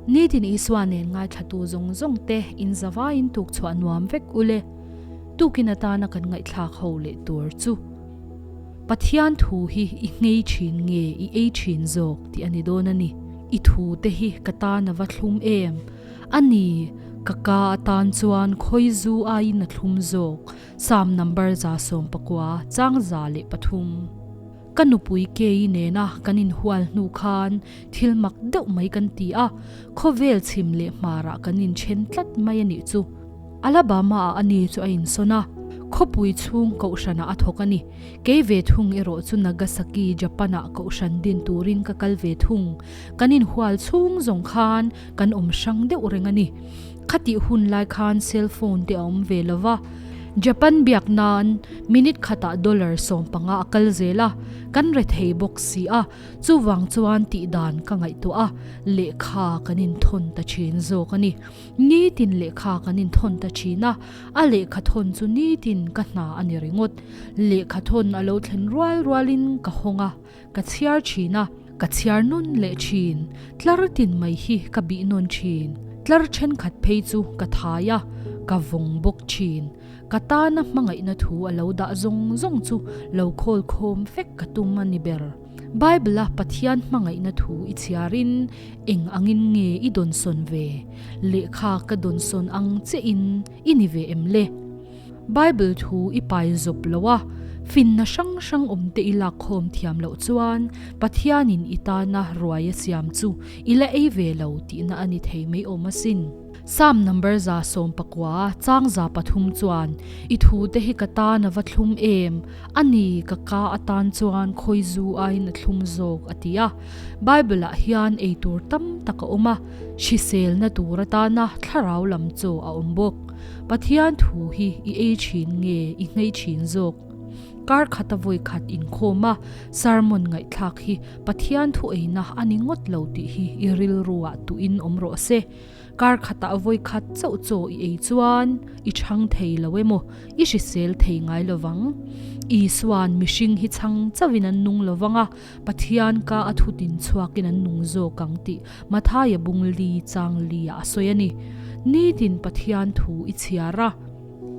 Nitin Isua nen ngaithlatu zawng zawng te in zavaiin tuk chhuah nuam vek ule. Tukin atana kan ngaihthlak ho leh tur chu. Pathian thu hi i nghei thin nge i ei thin zawk tih a ni dawn a ni. I thu te hi ka tan a va thlum em? A ni, ka ka atan chuan khawi zu aiin a thlum zawk, Psalm number 119, chang 103. Ka nupui Kei nena kan inhual hnu khan thil mak deuh mai kan ti a, khawvel chhim leh hmarah kan inthen tlat mai a nih chu. Alabama-ah a ni chu a insawn a, khawpui chhung kohhranah a thawk a ni. Kei ve thung erawh chu Nagasaki, Japan-ah kohhran din turin ka kal ve thung. Kan inhual chhung zawng khan kan awm hrang deuh reng a ni. Khatih hun lai khan cell phone te a awm ve lo va. Japan biak nan minute khatah dollar 15 a kal zel a, kan rethei bawk si a, chuvang chuan tih dan ka ngaihtuah a, lehkha kan inthawn ta thin zawk a ni. Nitin lehkha kan inthawn ta thin a, a lehkha thawn chu nitin ka hna a ni ringawt. Lehkha thawn a lo thlen rual rualin ka hawng a, ka chhiar thin a, ka chhiar nawn leh thin. Tlar tin mai hi ka bih nawn thin. Tlar thenkhat phei chu ka thai a, ka vawng bawk thin. Ka tana hmangaihna thu a lo dah zawng zawng chu lo khawl khawm vek ka tum a ni ber. Bible-a Pathian hmangaihna thu i chhiarin eng angin nge i dawnsawn ve? Lehkha ka dawnsawn ang chiahin i ni ve em le? Bible thu i pai zawp lo a, finna hrang hrang awmte i lakkhawm thiam loh chuan Pathianin i tana ruai a siam chu i la ei ve lo tihna a ni thei mai awm asin. Psalm number 119 chang 300 chuan, I thute hi ka tan a va thlum em? A ni, ka ka atan chuan khawi zu aiin a thlum zawk, a ti a. Bible-ah hian ei tur tam tak a awm a, hriselna tur atana thlarau lam chaw a awm bawk. Pathian thu hi i ei thin nge i nghei thin zawk? Kar khata vawi khat inkhawm a, sermon ngaihthlak hi Pathian thu eina a ni ngawt lo tih hi i rilruah tuin awm rawh se. Kar khatah vawi khat chauh chaw i ei chuan i chhang thei lo emaw, i hrisel thei ngai lo vang. Isua'n mihring hi chhang chauhin an nung lo vang a, Pathian ka a thutin chhuakin an nung zawk ang tih Mathaia bung li chang li ah a sawi a ni. Nitin Pathian thu i chhiar a,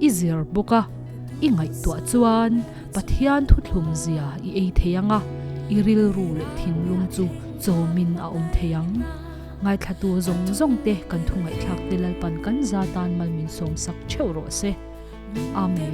i zir bawk a, i ngaihtuah chuan Pathian thuthlum zia i ei thei ang a, i rilru leh thinlung chu chawmin a awm thei ang. Ngaithlatu zawng zawng te kan thu ngaihthlak te Lalpan kan za tan mal min sawm sak theuh rawh se. Amen.